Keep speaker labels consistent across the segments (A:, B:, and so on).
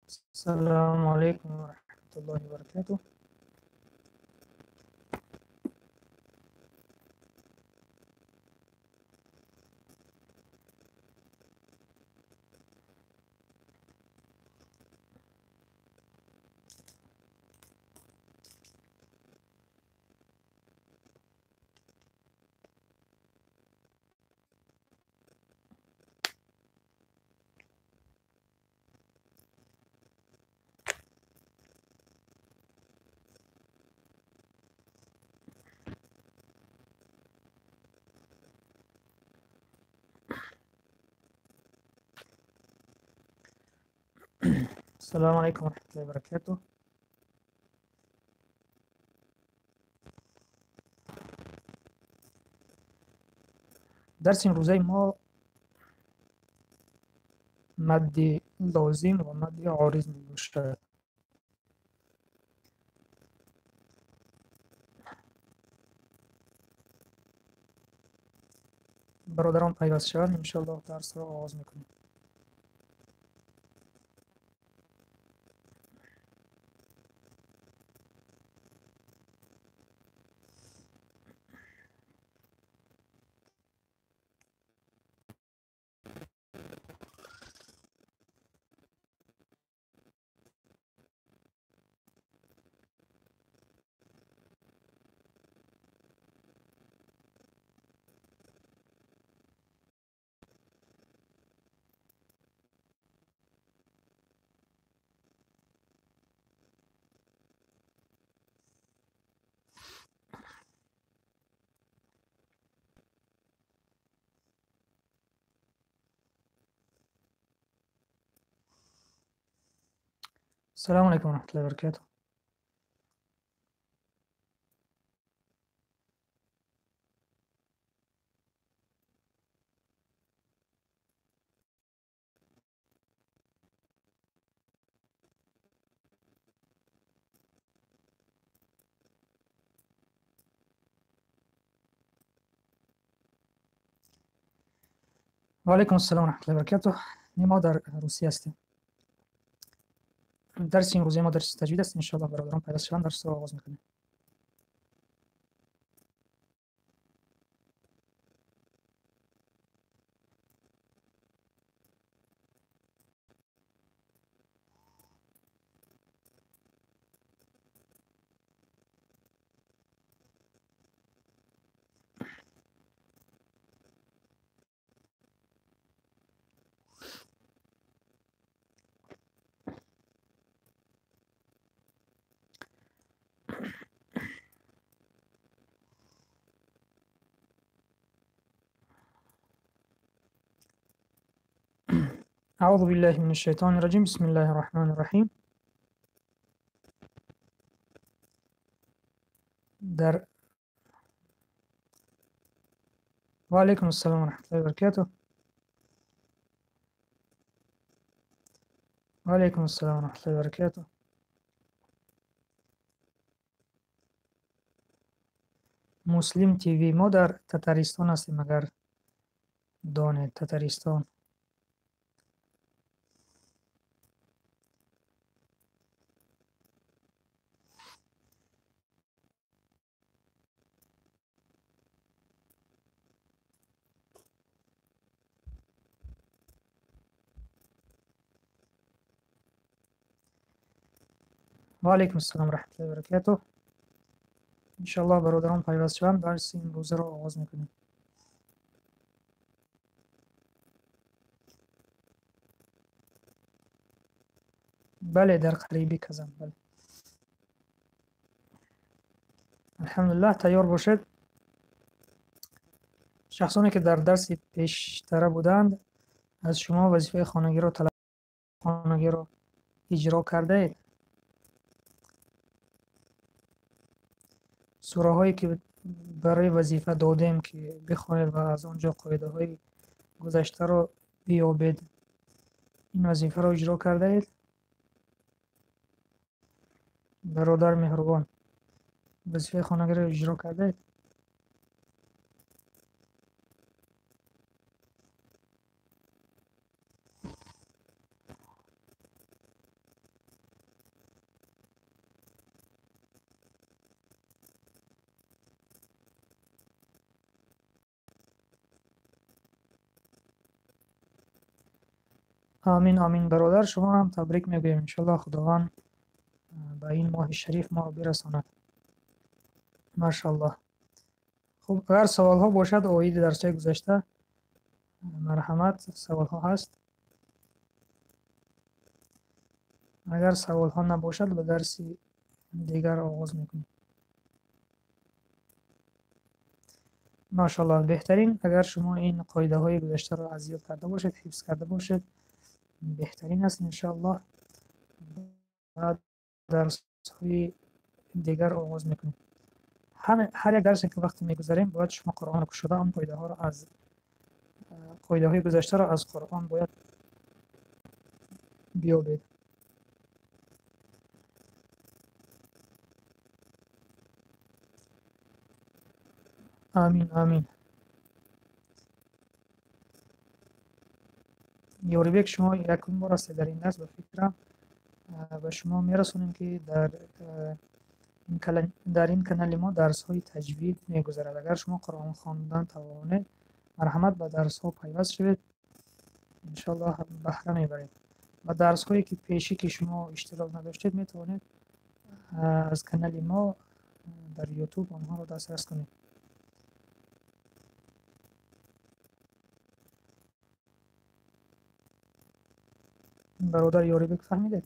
A: Ассалому алайкум ва раҳматуллоҳи ва баракатуҳ. Ассалому алайкум ва раҳматуллоҳи ва баракатуҳ. Дарси имрӯзаи мо мадди лозим ва мадди ориз мебошад. Бародарон пайваст шаванд, иншоаллоҳ дарсро оғоз мекунем. Ассалому алайкум ва раҳматуллоҳи ва баракатуҳ. Ва алайкум ассалом ва раҳматуллоҳи ва баракатуҳ. Мо дар Русия ҳастем. Дарси имрӯзаи мо дарси таҷвид аст. Иншоаллоҳ бародарон пайваст шаванд, дарсро оғоз мекунем. أعوذ بالله من الشيطان الرجيم. بسم الله الرحمن الرحيم. در وعليكم السلام ورحمة الله وبركاته. وعليكم السلام ورحمة الله وبركاته. Муслим ТВ, мо дар Татаристон ҳастем, агар донед Татаристон. Ва алайкум ассалом ва раҳматуллоҳи ва баракатуҳ. Иншоаллоҳ бародарон пайваст шаванд, дарси имрӯзаро оғоз мекунем. Бале, дар қариби Казан, бале. Алҳамдулиллаҳ, тайёр бошед. Шахсоне ки дар дарси пештара буданд, аз шумо вазифаи хонагиро талаб хонагиро иҷро кардаед. Сураҳое ки барои вазифа додем ки бихонед ва аз он ҷо қоидаҳои гузаштаро биёбед, ин вазифаро иҷро кардаед? Бародар меҳрубон, вазифаи хонагиро иҷро кардаед? Амин, амин, бародар, шумо ҳам табрик мегӯем. Иншоаллоҳ Худованд ба ин моҳи шариф моро бирасонад. Машааллоҳ. Хуб, агар саволҳо бошад оиди дарсҳои гузашта, марҳамат, саволҳо ҳаст. Агар саволҳо набошад, ба дарси дигар оғоз мекунем. Машааллоҳ, беҳтарин. Агар шумо ин қоидаҳои гузаштаро аз ёд карда бошед, ҳифз карда бошед, беҳтарин аст. Иншоаллоҳ ба дарсҳои дигар оғоз мекунем. Ҳар як дарсе ки вақте мегузарем, бояд шумо Қуръонро кушода, он қоидаҳоро аз қоидаҳои гузаштаро аз Қуръон бояд биёбед. Амин, амин. Ёрибек, шумо якум бор ҳастед дар ин дарс, ба фикрам. Ба шумо мерасонем, ки дар ин канали мо дарсҳои таҷвид мегузарад. Агар шумо Қуръон хондан тавонед, марҳамат, ба дарсҳо пайваст шавед, иншоаллоҳ баҳра мебаред. Ба дарсҳое ки пешӣ ки шумо иштирок надоштед, метавонед аз канали мо дар Ютуб онҳоро дастрас кунед. Бародар Ёрибек, фаҳмидед?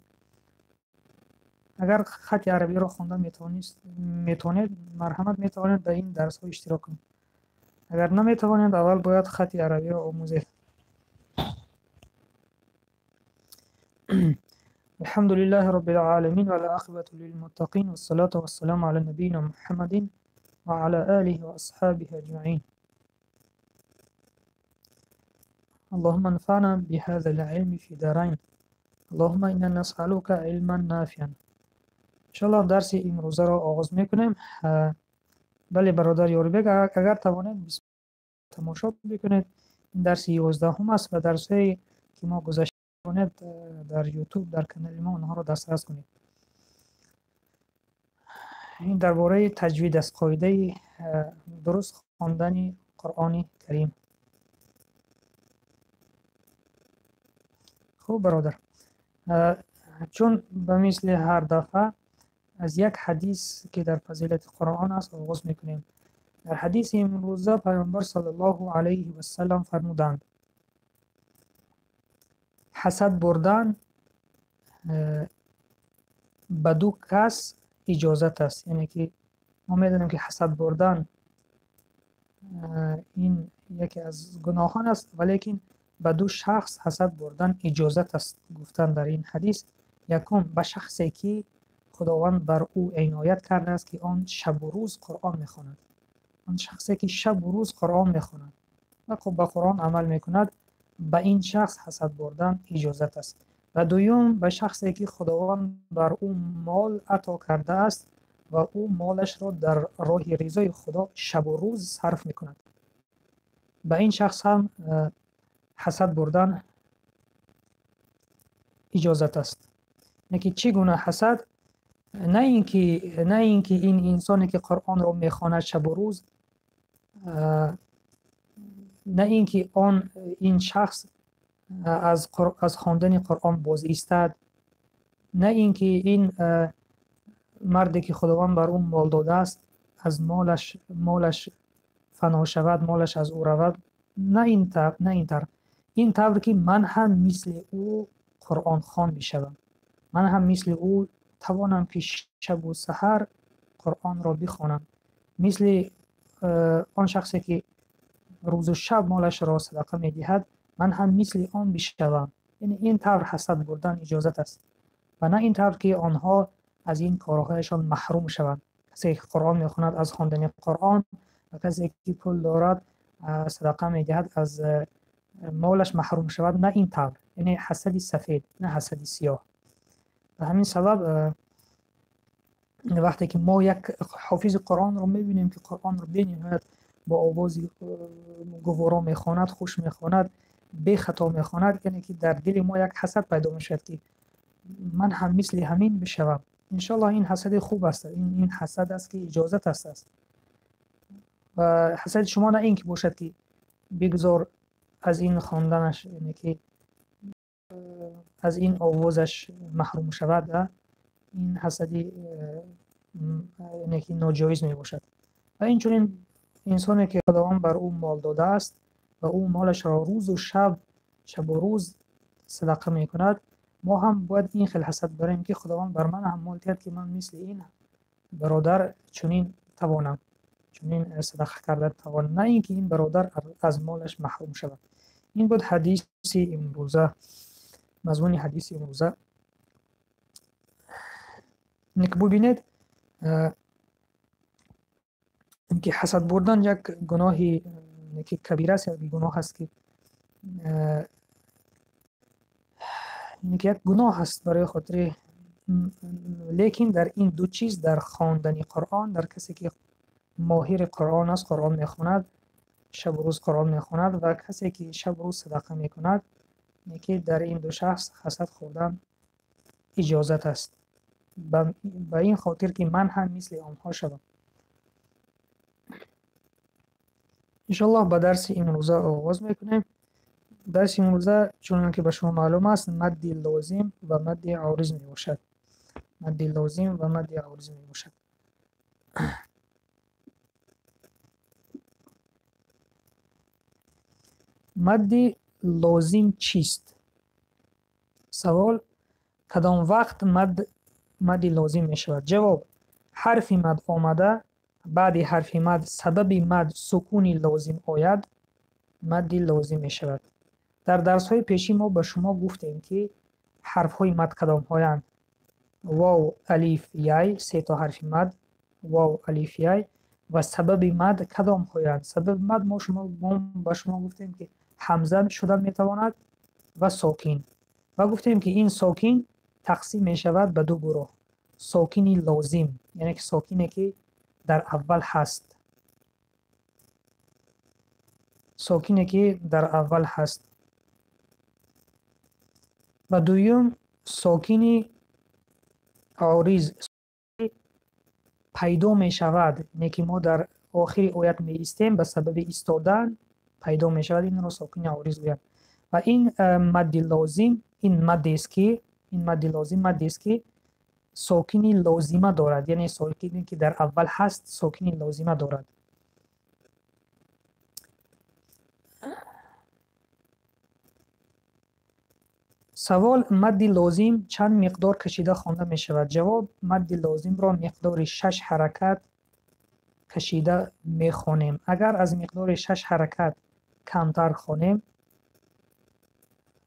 A: Агар хати арабиро хондан метавонед, марҳамат, метавонед ба ин дарсҳо иштирок кунед. Агар наметавонед, аввал бояд хати арабиро омӯзед. الحمد لله رب العالمين والعاقبة للمتقين والصلاة والسلام على نبينا محمد وعلى آله وأصحابه أجمعين. اللهم انفعنا بهذا العلم في دارين. اللهم إنا نسألك علما نافعا. انشاءالله дарси имрӯзаро оғоз мекунем. Бале, бародар Ёрибек, агар тавонед, тамошо бикунед. Ин дарси 11-ум аст ва дарсҳое ки мо гузашта тавонед дар Ютуб, дар канали мо онҳоро дастрас кунед. Ин дар бораи таҷвид аст, қоидаи дуруст хондани Қуръони Карим. Хуб, бародар, чун ба мисли ҳар дафъа аз як ҳадис, ки дар фазилати Қуръон аст, оғоз мекунем. Дар ҳадиси имрӯза Пайғамбар саллаллоҳу алайҳи васаллам фармуданд: ҳасад бурдан ба ду кас иҷозат аст. Яъне ки мо медонем, ки ҳасад бурдан ин яке аз гуноҳон аст, валекин ба ду шахс ҳасад бурдан иҷозат аст, гуфтан дар ин ҳадис. Якум, ба шахсе ки Худованд бар ӯ иноят кардааст, ки он шабу рӯз Қуръон мехонад. Он шахсе ки шабу рӯз Қуръон мехонад ва ба Қуръон амал мекунад, ба ин шахс ҳасад бурдан иҷозат аст. Ва дуюм, ба шахсе ки Худованд бар ӯ мол ато кардааст ва ӯ молашро дар роҳи ризои Худо шабу рӯз сарф мекунад, ба ин шахс ҳам ҳасад бурдан иҷозат аст. Яъне ки чӣ гуна ҳасад? На ин ки ин инсоне ки Қуръонро мехонад шабу рӯз, на ин ки он ин шахс аз хондани Қуръон боз истад, на ин ки ин марде ки Худованд бар ӯ мол додааст, аз молаш фано шавад, молаш аз ӯ равад. На ин тавр, на ин тавр, ин тавр ки ман ҳам мисли ӯ қуръонхон бишавам, ман ҳам мисли ӯ тавонам ки шабу саҳар Қуръонро бихонам, мисли он шахсе ки рӯзу шаб молашро садақа медиҳад, ман ҳам мисли он бишавам. Яъне ин тавр ҳасад бурдан иҷозат аст ва на ин тавр ки онҳо аз ин корҳояшон маҳрум шаванд. Касе ки Қуръон мехонад, аз хондани Қуръон, ва касе ки пул дорад, садақа медиҳад, аз молаш маҳрум шавад, на ин тавр. Яъне ҳасади сафед, на ҳасади сиёҳ. Ба ҳамин сабаб, вақте ки мо як ҳофизи Қуръонро мебинем, ки Қуръонро бениҳоят бо овози гуворо мехонад, хуш мехонад, бехато мехонад, яъне ки дар дили мо як ҳасад пайдо мешавад, ки ман ҳам мисли ҳамин бишавам. Иншоаллоҳ, ин ҳасади хуб аст, ин ҳасад аст ки иҷозат аст. Ва ҳасади шумо на ин ки бошад, ки бигзор аз ин хонданаш, яъне ки аз ин овозаш маҳрум шавад, ин ҳасади яъне ки ноҷоиз мебошад. Ва инчунин инсоне ки Худованд бар ӯ мол додааст ва ӯ молашро рӯзу шаб, шабу рӯз садақа мекунад, мо ҳам бояд ин хел ҳасад барем, ки Худованд бар ман ҳам мол диҳад, ки ман мисли ин бародар чунин тавонам, чунин садақа карда тавонам, на ин ки ин бародар аз молаш маҳрум шавад. Ин буд ҳадиси имрӯза, мазмуни ҳадиси имрӯза. Ник бубинед, ки ҳасад бурдан як гуноҳи ки кабира аст, як гуноҳ аст, ки як гуноҳ аст барои хотири, лекин дар ин ду чиз, дар хондани Қуръон, дар касе ки моҳири Қуръон аст, Қуръон мехонад, шабу рӯз Қуръон мехонад, ва касе ки шабу рӯз садақа мекунад, ки дар ин ду шахс ҳасад хӯрдан иҷозат аст, ба ин хотир ки ман ҳам мисли онҳо шавам. Иншоаллоҳ ба дарси имрӯза оғоз мекунем. Дарси имрӯза, чунон ки ба шумо маълум аст, мадди лозим ва мадди ориз мебошад. Мадди лозим ва мадди ориз мебошад. Мадди лозим чист? Савол: кадом вақт мадди лозим мешавад? Ҷавоб: ҳарфи мад омада, баъди ҳарфи мад сабаби мад сукуни лозим ояд, мадди лозим мешавад. Дар дарсҳои пешин мо ба шумо гуфтем, ки ҳарфҳои мад кадомҳоянд. Вов, алиф, яй, се то ҳарфи мад, вов, алиф, яй, ва сабаби мад кадомҳоянд. Сабаби мад мо ба шумо гуфтем, ки ҳамза шудан метавонад ва сокин. Ва гуфтем, ки ин сокин тақсим мешавад ба ду гурӯҳ. Сокини лозим, яъне ки сокине ки дар аввал ҳаст, сокине ки дар аввал ҳаст, ва дуюм сокини ориз пайдо мешавад, не ки мо дар охири оят меистем, ба сабаби истодан пайдо мешавад, инро сокини ориз гӯянд. Ва ин мадди лозим, ин маддест ки ин мадди лозим маддест ки сокини лозима дорад, яъне сокине ки дар аввал ҳаст, сокини лозима дорад. Савол: мадди лозим чанд миқдор кашида хонда мешавад? Ҷавоб: мадди лозимро миқдори 6 ҳаракат кашида мехонем. Агар аз миқдори 6 ҳаракат камтар хонем,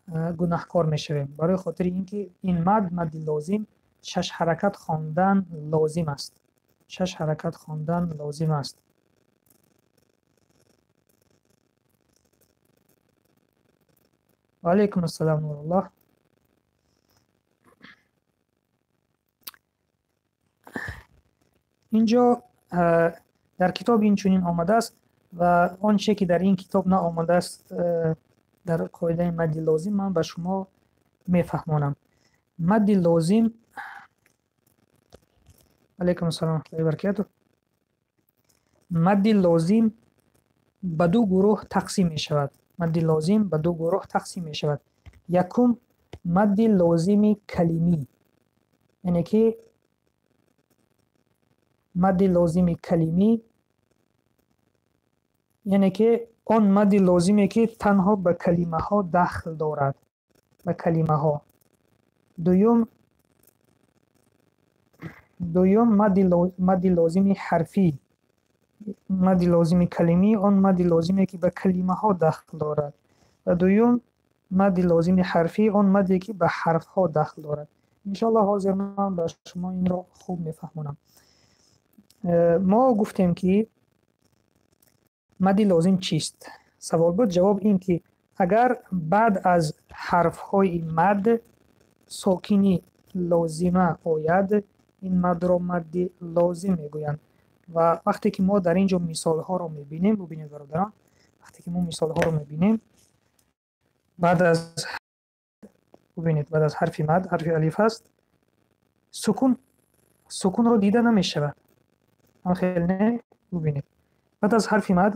A: гунаҳкор мешавем, барои хотири ин ки ин мад, мадди лозим, 6 ҳаракат хондан лозим аст. 6 ҳаракат хондан лозим аст. Ва алайкум ассалом нуруллоҳ. Инҷо дар китоб инчунин омадааст, ва он чизе ки дар ин китоб наомадааст дар қоидаи мадди лозим ман ба шумо мефаҳмонам. Мадди лозим, алайкум ассалом ва раҳматуллоҳи ва баракатуҳ. Мадди лозим ба ду гурӯҳ тақсим мешавад. Мадди лозим ба ду гурӯҳ тақсим мешавад. Якум, мадди лозими калимӣ, яъне ки мадди лозими калимӣ, яъне ки он мадди лозиме ки танҳо ба калимаҳо дахл дорад, ба калимаҳо. Дуюм, мадди лозими ҳарфӣ, мадди лозими калимӣ он мадди лозиме ки ба калимаҳо дахл дорад, ва дуюм мадди лозими ҳарфӣ он мадде ки ба ҳарфҳо дахл дорад. Иншоаллоҳ ҳозир ман ба шумо инро хуб мефаҳмонам. Мо гуфтем, ки мадди лозим чист? Савол буд, ҷавоб ин ки агар баъд аз ҳарфҳои мад сокини лозима ояд, ин мадро мадди лозим мегӯянд. Ва вақте ки мо дар ин ҷо мисолҳоро мебинем, бубинед бародарон, вақте ки мо мисолҳоро мебинем, баъд аз, бубинед, баъд аз ҳарфи мад ҳарфи алиф аст, сукунро дида намешавад. Ҳам хел не? Бубинед, баъд аз ҳарфи мад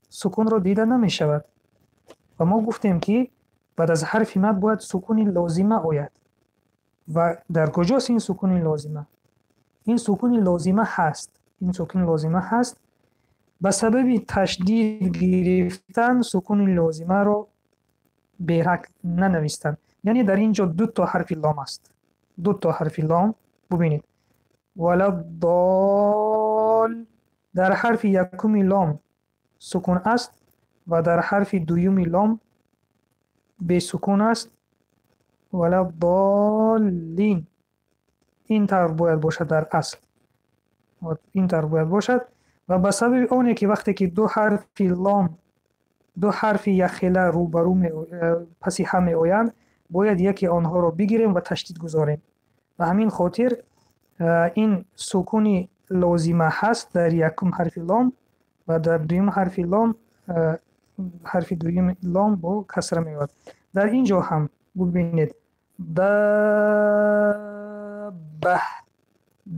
A: сукунро дида намешавад. Ва мо гуфтем, ки Баъд аз ҳарфи мад бояд сукуни лозима ояд. Ва дар куҷост ин сукуни лозима? Ин сукуни лозима ҳаст. Ин сукуни лозима ҳаст. Ба сабаби ташдид гирифтан сукуни лозимаро берак нанавистанд. Яъне дар ин ҷо ду то ҳарфи лом аст. Ду то ҳарфи лом. Бубинед. Валаддол. Дар ҳарфи якуми лом сукун аст ва дар ҳарфи дуюми лом бесукун аст. Валаддоллин. Ин тавр бояд бошад дар асл. Ин тавр бояд бошад. Ва ба сабаби оне ки вақте ки ду ҳарфи лом, ду ҳарфи якхела рӯбарӯ паси ҳам меоянд, бояд яке онҳоро бигирем ва ташдид гузорем. Ба ҳамин хотир ин сукуни лозима ҳаст дар якум ҳарфи лом ва дар дуюм ҳарфи лом, ҳарфи дуюми лом бо касра меояд. Дар ин ҷо ҳам бубинед. Даббаҳ,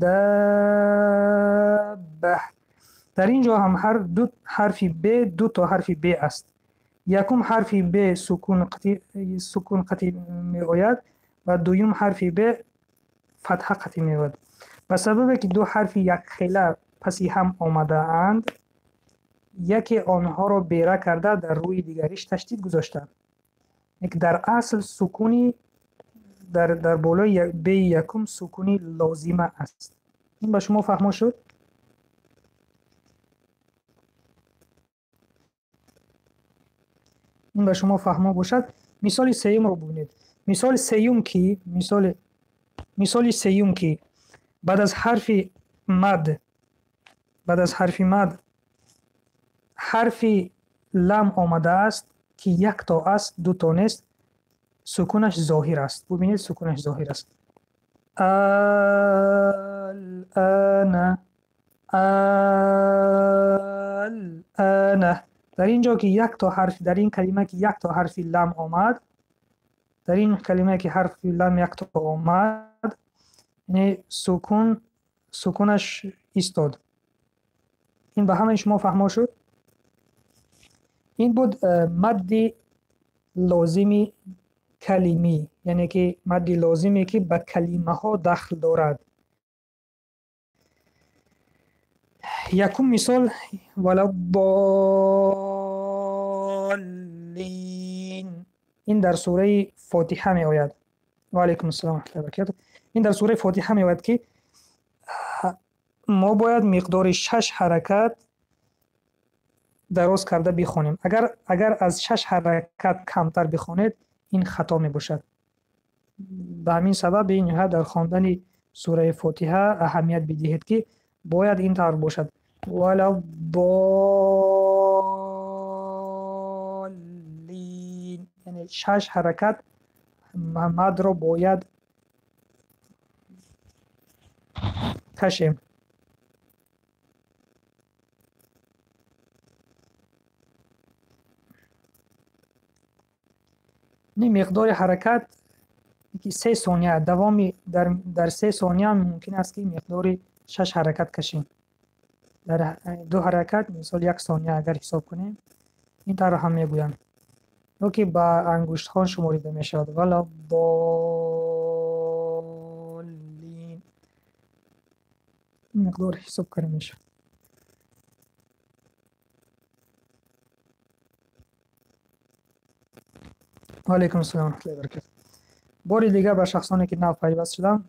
A: даббаҳ. Дар ин ҷо ҳам ҳар ду ҳарфи б, ду то ҳарфи б аст. Якум ҳарфи б сукун қатъи меояд ва дуюм ҳарфи б фатҳа қатъи меояд. Ба сабабе ки ду ҳарфи якхела паси ҳам омадаанд, яке онҳоро бера карда дар рӯи дигариш ташдид гузоштанд. Лекин дар асл сукуни дар болои беи якум сукуни лозима аст. Ин ба шумо фаҳмо шуд? Ин ба шумо фаҳмо бошад. Мисоли сеюмро бубинед. Мисоли сеюм ки, мисоли сеюм ки баъд аз ҳарфи мад, баъд аз ҳарфи мад ҳарфи лам омадааст ки як то аст, ду то нест, сукунаш зоҳир аст. Бубинед, сукунаш зоҳир аст. Ал-ана, ал-ана. Дар ин ҷо ки як то ҳарф, дар ин калима ки як то ҳарфи лам омад, дар ин калима ки ҳарфи лам як то омад, яъне сукунаш истод. Ин ба ҳамаи шумо фаҳмо шуд? Ин буд мадди лозими калимӣ, яъне ки мадди лозиме ки ба калимаҳо дахл дорад. Якум мисол валаддоллин. Ин дар сураи Фотиҳа меояд. Ва алайкум ассалом ва раҳматуллоҳи ва баракатуҳ. Ин дар сураи Фотиҳа меояд ки мо бояд миқдори 6 ҳаракат дароз карда бихонем. Агар аз 6 ҳаракат камтар бихонед, ин хато мебошад. Ба ҳамин сабаб бениҳоят дар хондани сураи Фотиҳа аҳамият бидиҳед ки бояд ин тавр бошад. Валаддоллин. Яъне 6 ҳаракат мадро бояд кашем. Ин миқдори ҳаракат ки 3 сония давоми дар 3 сония мумкин аст ки миқдори 6 ҳаракат кашем. Дар 2 ҳаракат, мисол 1 сония агар ҳисоб кунем, ин тавр ҳам мегӯянд. Ё ки ба ангуштҳо шуморида мешавад. Валаддоллин. Ин миқдор ҳисоб карда мешавад. Ва алайкум ассалом ва раҳматуллоҳи ва баракатуҳ. Бори дигар ба шахсоне ки нав пайваст шуданд,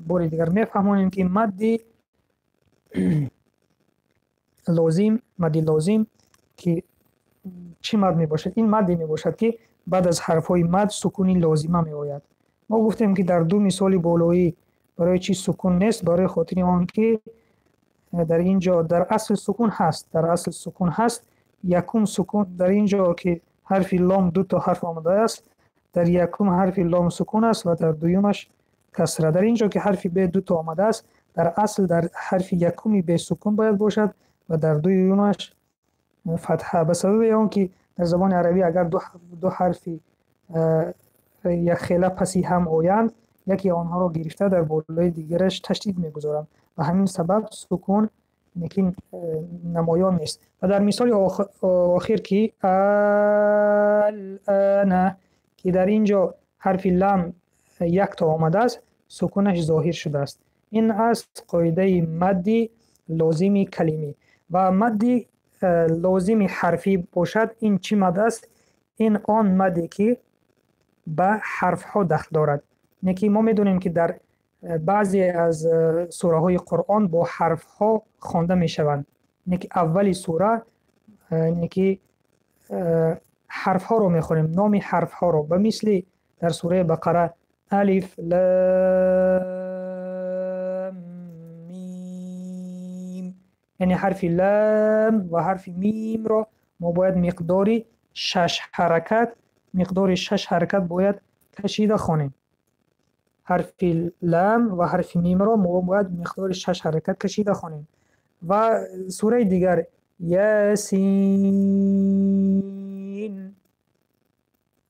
A: бори дигар мефаҳмонем ки мадди лозим ки чӣ мад мебошад? Ин мадде мебошад ки баъд аз ҳарфҳои мад сукуни лозима меояд. Мо гуфтем ки дар ду мисоли болоӣ барои чӣ сукун нест? Барои хотири он ки дар ин ҷо дар асл сукун ҳаст, дар асл сукун ҳаст. Якум сукун дар ин ҷо ки ҳарфи лом ду то ҳарф омадааст, дар якум ҳарфи лом сукун аст ва дар дуюмаш касра. Дар ин ҷо ки ҳарфи б ду то омадааст, дар асл дар ҳарфи якуми б сукун бояд бошад ва дар дуюмаш фатҳа. Ба сабаби он ки дар забони арабӣ агар ду ҳарфи якхела паси ҳам оянд, яке онҳоро гирифта дар болои дигараш ташдид мегузоранд. Ба ҳамин сабаб сукун Лекин намоён нест. Ва дар мисоли охир, ки алъана, ки дар ин ҷо ҳарфи лам якто омадааст, сукунаш зоҳир шудааст. Ин аст қоидаи мадди лозими калимӣ. Ва мадди лозими ҳарфӣ бошад, ин чӣ мад аст? Ин он мадде, ки ба ҳарфҳо дахл дорад. Не ки мо медонем, ки дар баъзе аз сураҳои Қуръон бо ҳарфҳо хонда мешаванд. Не ки аввали сура, не ки ҳарфҳоро мехонем, номи ҳарфҳоро. Ба мисли дар сураи Бақара алиф, лам, мим. Яъне ҳарфи лам ва ҳарфи мимро мо бояд миқдори шаш ҳаракат, миқдори шаш ҳаракат бояд кашида хонем. Ҳарфи лам ва ҳарфи мимро мо бояд миқдори шаш ҳаракат кашида хонем. Ва сураи дигар Ясин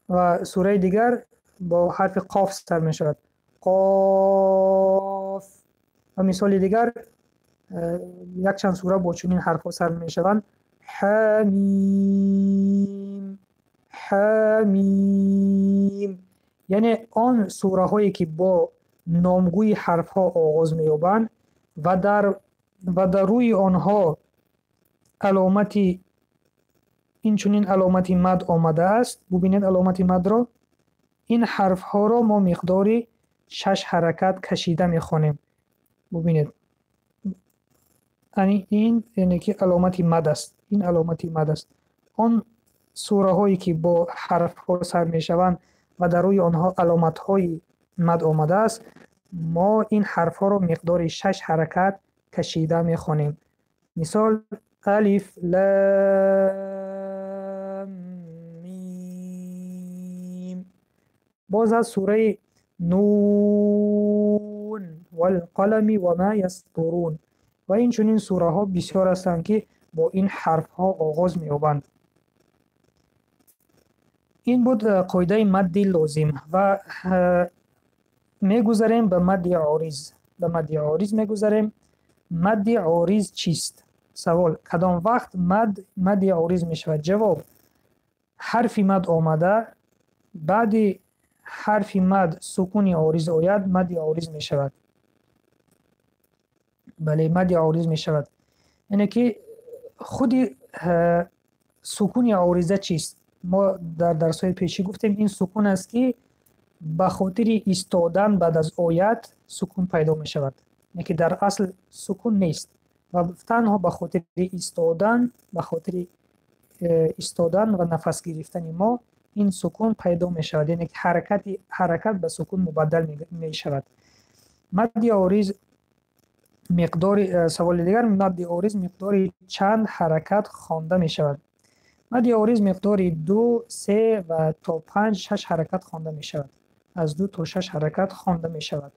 A: ва сураи дигар бо ҳарфи қоф сар мешавад. Қоф. Ва мисоли дигар якчанд сура бо чунин ҳарфҳо сар мешаванд. Ҳамим, ҳамим. Яъне он сураҳое, ки бо номгӯи ҳарфҳо оғоз меёбанд ва дар рӯи онҳо аломати инчунин аломати мад омадааст. Бубинед аломати мадро. Ин ҳарфҳоро мо миқдори шаш ҳаракат кашида мехонем. Бубинед. Ин яъне ки аломати мад аст. Ин аломати мад аст. Он сураҳое, ки бо ҳарфҳо сар мешаванд ва дар рӯи онҳо аломатҳои мад омадааст, мо ин ҳарфҳоро миқдори шаш ҳаракат кашида мехонем. Мисол алиф, лам, мим. Боз аз сураи Нун, вал-қалами ва ма ястурун. Ва инчунин сураҳо бисёр ҳастанд, ки бо ин ҳарфҳо оғоз меёбанд. Ин буд қоидаи мадди лозим ва мегузарем ба мадди ориз. Ба мадди ориз мегузарем. Мадди ориз чист? Савол: кадом вақт мад мадди ориз мешавад? Ҷавоб: ҳарфи мад омада, баъди ҳарфи мад сукуни ориз ояд, мадди ориз мешавад. Бале, мадди ориз мешавад. Яъне ки худи сукуни ориза чист? Мо дар дарсҳои пешӣ гуфтем, ин сукун аст, ки ба хотири истодан баъд аз оят сукун пайдо мешавад. Яъне ки дар асл сукун нест ва танҳо ба хотири истодан, ба хотири истодан ва нафас гирифтани мо ин сукун пайдо мешавад. Яъне ки ҳаракат ба сукун мубаддал мешавад. Мадди ориз миқдори саволи дигар: мадди ориз миқдори чанд ҳаракат хонда мешавад? Мадди ориз миқдори ду, се ва то панҷ, шаш ҳаракат хонда мешавад. Аз ду то шаш ҳаракат хонда мешавад.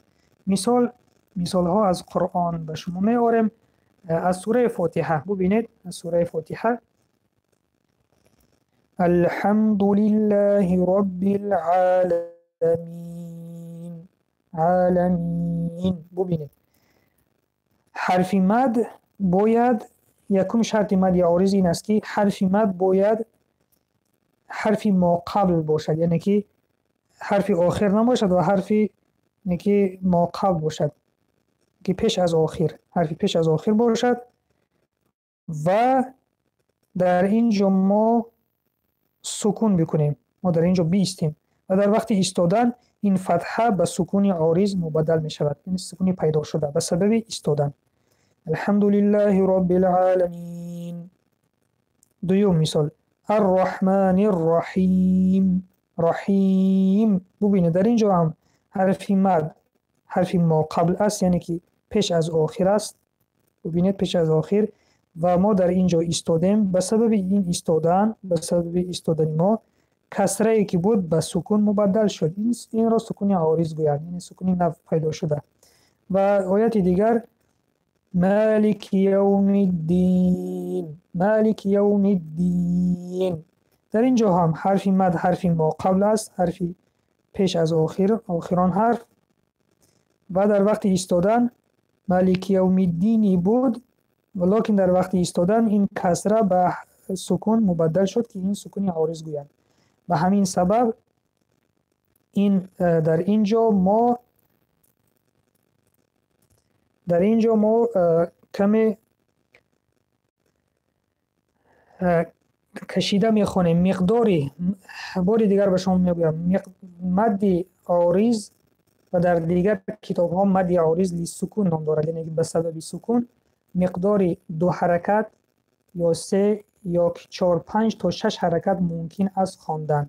A: Мисол, мисолҳо аз Қуръон ба шумо меорем. Аз сураи Фотиҳа. Бубинед, аз сураи Фотиҳа. Алҳамду лиллаҳи роббил оламин. Оламин. Бубинед. Ҳарфи мад бояд, якум шарти мадди ориз ин аст, ки ҳарфи мад бояд ҳарфи моқабл бошад, яъне ки ҳарфи охир набошад ва ҳарфи яъне ки моқабл бошад, ки пеш аз охир, ҳарфи пеш аз охир бошад ва дар ин ҷо мо сукун бикунем. Мо дар ин ҷо биистем ва дар вақти истодан ин фатҳа ба сукуни ориз мубаддал мешавад. Ин сукуни пайдо шуда ба сабаби истодан. Алҳамдулиллаҳи роббил оламин. Дуюм мисол Ар-Раҳманир Раҳим. Раҳим. Бубинед, дар ин ҷо ҳам ҳарфи мад ҳарфи моқабл аст, яъне ки пеш аз охир аст. Бубинед, пеш аз охир ва мо дар ин ҷо истодем. Ба сабаби ин истодан, ба сабаби истодани мо касрае, ки буд, ба сукун мубаддал шуд. Инро сукуни ориз гӯянд, яъне сукуни нав пайдо шуда. Ва ояти дигар Малики явмиддин. Малики явмиддин. Дар ин ҷо ҳам ҳарфи мад ҳарфи моқабл аст, ҳарфи пеш аз охир, охирон ҳарф. Ва дар вақти истодан Малики явмиддини буд. Лекин дар вақти истодан ин касра ба сукун мубаддал шуд, ки ин сукуни ориз гӯянд. Ба ҳамин сабаб ин дар инҷо мо каме кашида мехонем. Миқдори, бори дигар ба шумо мегӯям, мадди ориз ва дар дигар китобҳо мадди ориз лисукун ном дорад, яъне ба сабаби сукун миқдори 2 ҳаракат ё 3 ё 4, 5 то 6 ҳаракат мумкин аст хондан.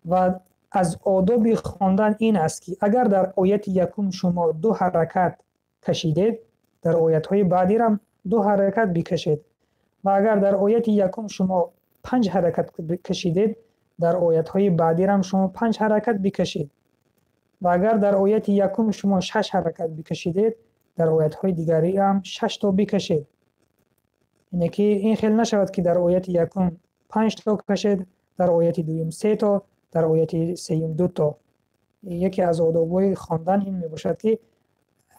A: Ва аз одоби хондан ин аст, ки агар дар ояти якум шумо 2 ҳаракат кашидед, дар оятҳои баъдирам 2 ҳаракат бикашед. Ва агар дар ояти якум шумо 5 ҳаракат кашидед, дар оятҳои баъдирам шумо 5 ҳаракат бикашед. Ва агар дар ояти якум шумо 6 ҳаракат бикашидед, дар оятҳои дигариам 6 то бикашед. Яъне ки ин хел нашавад, ки дар ояти якум 5 то кашед, дар ояти дуюм 3 то, дар ояти сеюм 2 то. Яке аз одобҳои хондан ин мебошад, ки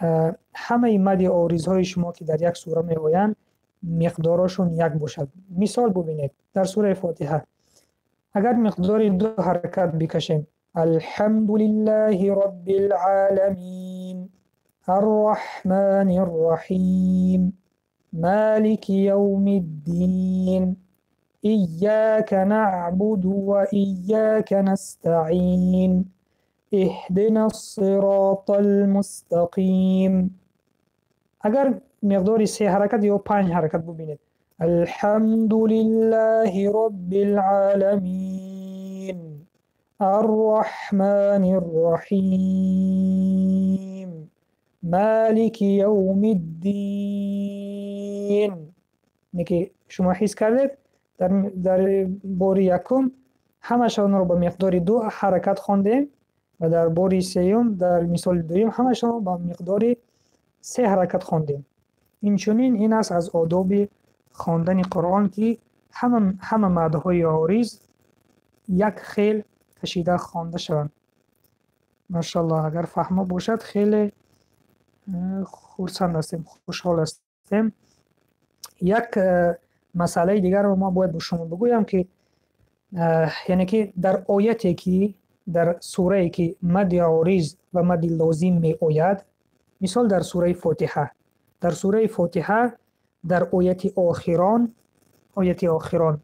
A: ҳамаи мадди оризҳои шумо, ки дар як сура меоянд, миқдорашон як бошад. Мисол бубинед, дар сураи Фотиҳа агар миқдори 2 ҳаракат бикашем, Алҳамдулиллаҳи роббил оламин, Арраҳманир раҳим, Малики явмиддин, Ияка наъбуду ва ияка настаъин, Иҳдинас сиротал мустақим. Агар миқдори 3 ҳаракат ё 5 ҳаракат бубинед, Алҳамдулиллаҳи роббил оламин, Арраҳманир раҳим, Малики явмиддин. Яъне ки шумо ҳис кардед, дар бори якум ҳамашонро ба миқдори 2 ҳаракат хондем ва дар бори сеюм, дар мисоли дуюм ҳамашонро ба миқдори 3 ҳаракат хондем. Инчунин ин аст аз одоби хондани Қуръон, ки ҳама мадҳои ориз як хел кашида хонда шаванд. Машааллоҳ, агар фаҳмо бошад, хеле хурсанд ҳастем, хушҳол ҳастем. Як масъалаи дигарро мо бояд бо шумо бигӯям, ки яъне ки дар ояте, ки дар сурае, ки мадди ориз ва мадди лозим меояд, мисол дар сураи Фотиҳа. Дар сураи Фотиҳа дар ояти охирон, ояти охирон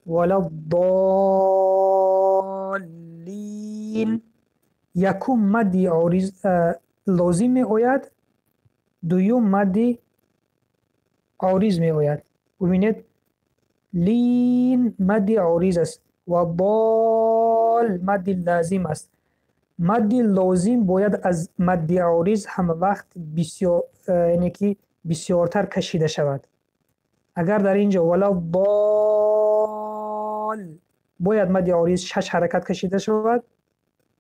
A: валаддоллин, якум мадди ориз лозим меояд, дуюм мадди ориз меояд. Бубинед, лин мадди ориз аст ва дол мадди лазим аст. Мадди лозим бояд аз мадди ориз ҳама вақт бисёр, яъне ки бисёртар кашида шавад. Агар дар инҷо валаддол бояд мадди ориз 6 ҳаракат кашида шавад,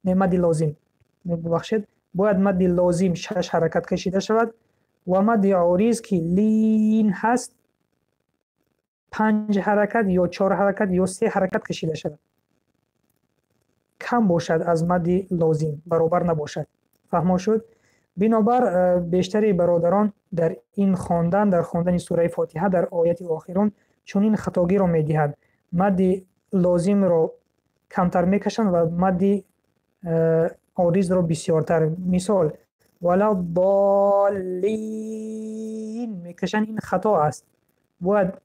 A: не мадди лозим, бубахшед, бояд мадди лозим 6 ҳаракат кашида шавад ва мадди ориз, ки лин ҳаст, 5 ҳаракат ё 4 ҳаракат ё 3 ҳаракат кашида шавад. Кам бошад аз мадди лозим, баробар набошад. Фаҳмо шуд? Бинобар бештари бародарон дар ин хондан, дар хондани сураи Фотиҳа дар ояти охирон чунин хатогиро медиҳанд. Мадди лозимро камтар мекашанд ва мадди оризро бисёртар. Мисол, валаддоллин мекашанд, ин хато аст. Бояд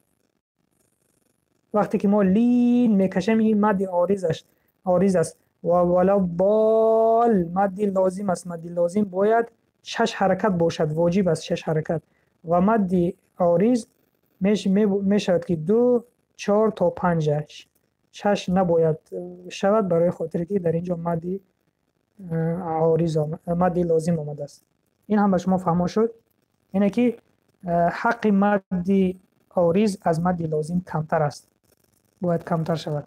A: вақте ки мо лин мекашем, ин мадди ориз аст ва валаддол мадди лозим аст. Мадди лозим бояд 6 ҳаракат бошад, воҷиб аст 6 ҳаракат. Ва мадди ориз мешавад, ки 2, 4 то 5, 6 набояд шавад, барои хотире ки дар инҷо мадди ориз мадди лозим омадааст. Ин ҳам ба шумо фаҳмо шуд? Яъне ки ҳаққи мадди ориз аз мадди лозим камтар аст, бояд камтар шавад.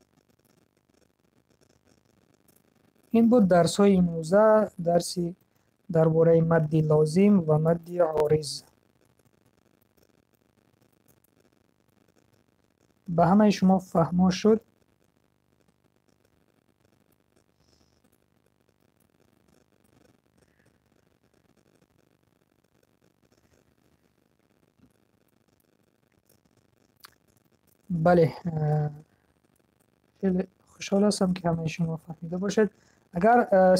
A: Ин буд дарсҳои имрӯза, дарси дар бораи мадди лозим ва мадди ориз. Ба ҳамаи шумо фаҳмо шуд? Бале, хеле хушҳол ҳастам, ки ҳамаи шумо фаҳмида бошед. Агар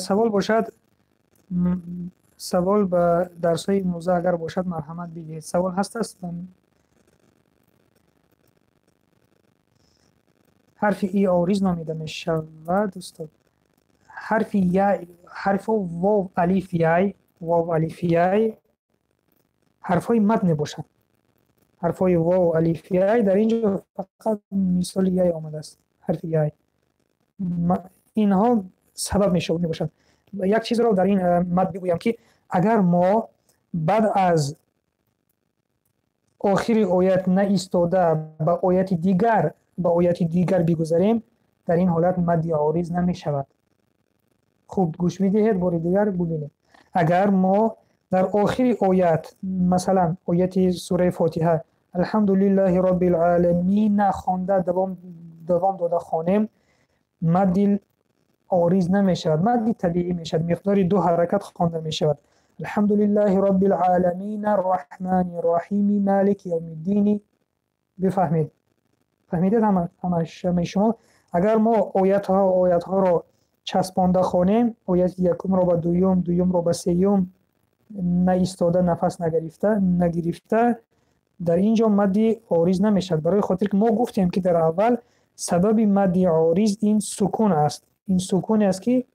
A: савол бошад, савол ба дарсҳои имрӯза агар бошад, марҳамат бидиҳед. Савол ҳаст аст? Ҳарфи и ориз номида мешавад, устод. Ҳарфи я, ҳарфҳо вов, алиф, яй, вов, алиф, яй ҳарфҳои мад мебошанд. Ҳарфҳои вов, алиф, яй дар ин ҷо фақат мисоли яй омадааст. Ҳарфи яй. Инҳо сабаб мебошанд. Як чизро дар ин мад бигӯям, ки агар мо баъд аз охири оят наистода ба ояти дигар бигузарем, дар ин ҳолат мадди ориз намешавад. Хуб гӯш бидиҳед, бори дигар бубинед. Агар мо дар охири оят, масалан ояти сураи Фотиҳа, Алҳамдулиллаҳи роббил оламин хонда давом дода хонем, мадди ориз намешавад, мадди табиӣ мешавад, миқдори ду ҳаракат хонда мешавад. Алҳамдулиллаҳи роббил оламин арраҳмани рраҳим малики явмиддин. Бифаҳмед. Фаҳмидед ҳамаи шумо? Агар мо оятҳоро часпонда хонем, ояти якумро ба дуюм, дуюмро ба сеюм наистода, нафас нагирифта, дар ин ҷо мадди ориз намешавад. Барои хотир ки мо гуфтем, ки дар аввал сабаби мадди ориз ин сукун аст. Ин сукуне аст, ки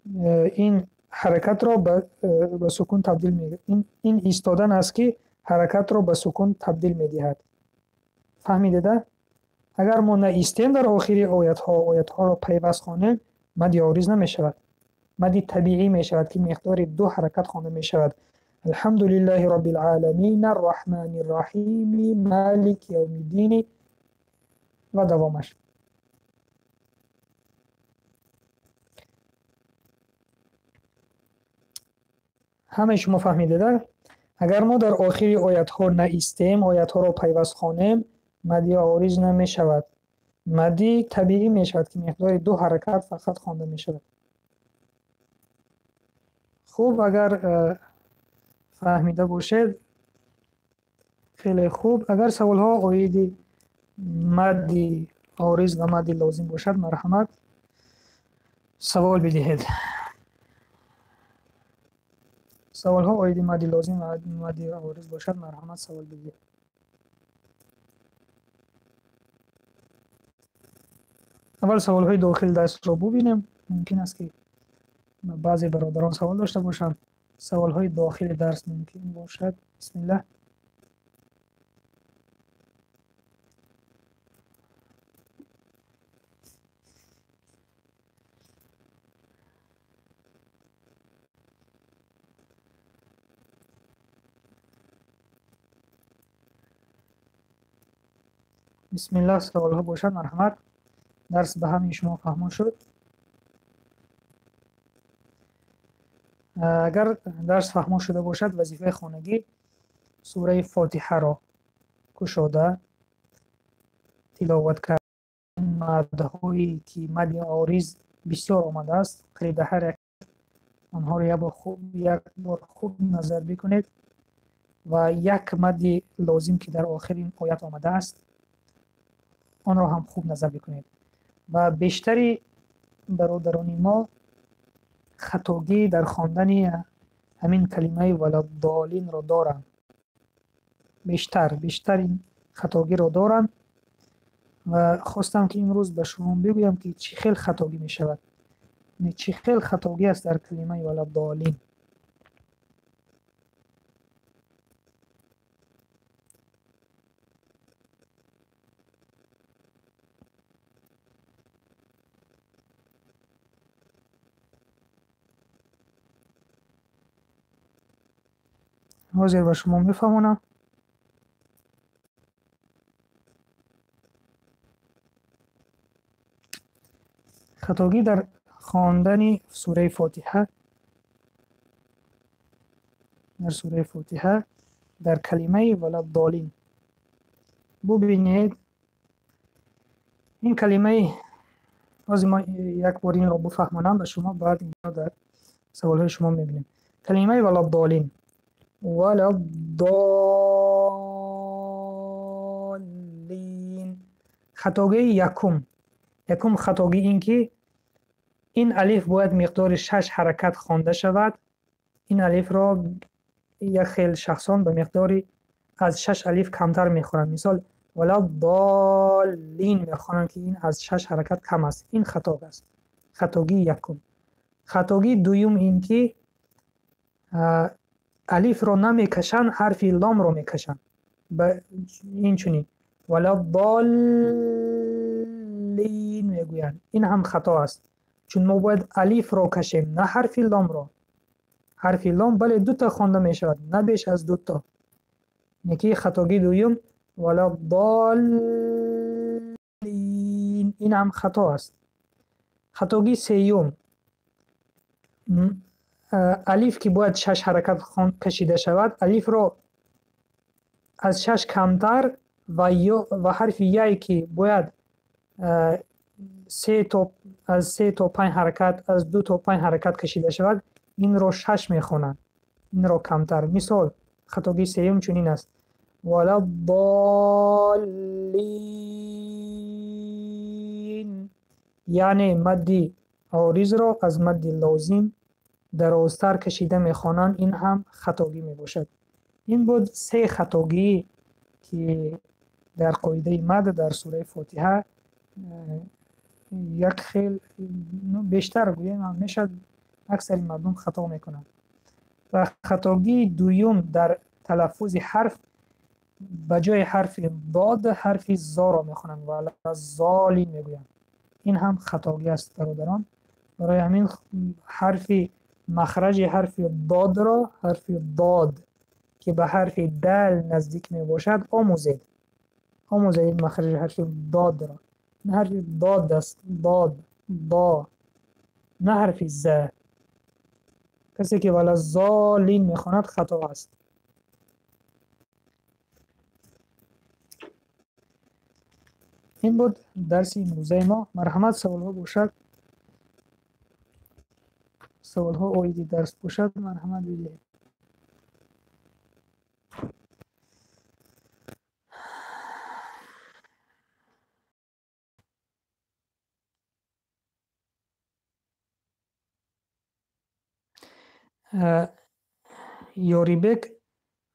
A: ин ҳаракатро ба сукун табдил медиҳад. Ин истодан аст, ки ҳаракатро ба сукун табдил медиҳад. Фаҳмидеда? Агар мо наистем дар охири оятҳо, оятҳоро пайваст хонем, мадди ориз намешавад. Мадди табиӣ мешавад, ки миқдори ду ҳаракат хонда мешавад. Алҳамдулиллаҳи роббил оламин арраҳмани рраҳим малики явмиддин ва давомаш. Ҳамаи шумо фаҳмидеда? Агар мо дар охири оятҳо наистем, оятҳоро пайваст хонем, мадди ориз намешавад. Мадди табиӣ мешавад, ки миқдори ду ҳаракат фақат хонда мешавад. Хуб, агар фаҳмида бошед, хеле хуб. Агар саволҳо оиди мадди ориз ва мадди лозим бошад, марҳамат савол бидиҳед. Саволҳо оиди мадди лозим ва мадди ориз бошад, марҳамат савол бидиҳед. Аввал саволҳои дохили дарсро бубинем. Мумкин аст, ки баъзе бародарон савол дошта бошанд. Саволҳои дохили дарс мумкин бошад. Бисмиллаҳ. Бисмиллаҳ, саволҳо бошад, марҳамат. Дарс ба ҳамаи шумо фаҳмон шуд. Агар дарс фаҳмон шуда бошад, вазифаи хонагӣ сураи Фотиҳаро кушода тиловат кард. Мадҳое ки мадди ориз бисёр омадааст, қариб дар ҳар як онҳоро як бор хуб назар бикунед ва як мадди лозим, ки дар охирин оят омадааст, онро ҳам хуб назар бикунед. Ва бештари бародарони мо хатогӣ дар хондани ҳамин калимаи валаддолинро доранд. Бештар ин хатогиро доранд ва хостам, ки имрӯз ба шумо бигӯям, ки чӣ хел хатогӣ мешавад, чӣ хел хатогӣ аст дар калимаи валаддолин. Ҳозир ба шумо мефаҳмонам. Хатогӣ дар хондани сураи Фотиҳа, дар сураи Фотиҳа дар калимаи валаддолин. Бубинед, ин калимаи ҳозир мо як бор инро бифаҳмонам ба шумо, баъд инро дар саволҳои шумо мебинем. Калимаи валаддолин, валаддолин. Хатогии якум. Якум хатогӣ ин ки ин алиф бояд миқдори шаш ҳаракат хонда шавад. Ин алифро як хел шахсон ба миқдори аз шаш алиф камтар мехонанд. Мисол, валаддоллин мехонанд, ки ин аз шаш ҳаракат кам аст. Ин хато аст. Хатогии якум. Хатогии дуюм ин ки алифро намекашанд, ҳарфи ломро мекашанд. Ба инчунин валаддоллин мегӯянд. Ин ҳам хато аст, чун мо бояд алифро кашем, на ҳарфи ломро. Ҳарфи лом, бале, дута хонда мешавад, на беш аз дуто. Неки хатогии дуюм валаддоллин, ин ҳам хато аст. Хатогии сеюм, алиф ки бояд шаш ҳаракат кашида шавад, алифро аз шаш камтар ва ё ва ҳарфи яй ки бояд се то аз се то панҷ ҳаракат, аз ду то панҷ ҳаракат кашида шавад, инро шаш мехонанд. Инро камтар. Мисол, хатогии сеюм чунин аст: валаддоллин, яъне мадди оризро аз мадди лозим дарозтар кашида мехонанд. Ин ҳам хатогӣ мебошад. Ин буд се хатогӣ, ки дар қоидаи мад дар сураи Фотиҳа як хел, бештар гӯем ҳам мешавад, аксари мардум хато мекунанд. Ва хатогии дуюм дар талаффузи ҳарф, ба ҷои ҳарфи дод ҳарфи зоро мехонанд, валаззолин мегӯянд. Ин ҳам хатогӣ аст, бародарон. Барои ҳамин ҳарфи махраҷи ҳарфи додро, ҳарфи дод ки ба ҳарфи дал наздик мебошад, омӯзед. Омӯзед ин махраҷи ҳарфи додро. Ин ҳарфи дод аст, дод, до, на ҳарфи з. Касе ки валаззолин мехонад, хато аст. Ин буд дарси имрӯзаи мо. Марҳамат, саволҳо бошад, саволҳо оиди дарс бошад, марҳамат бидиҳед. Ёрибек,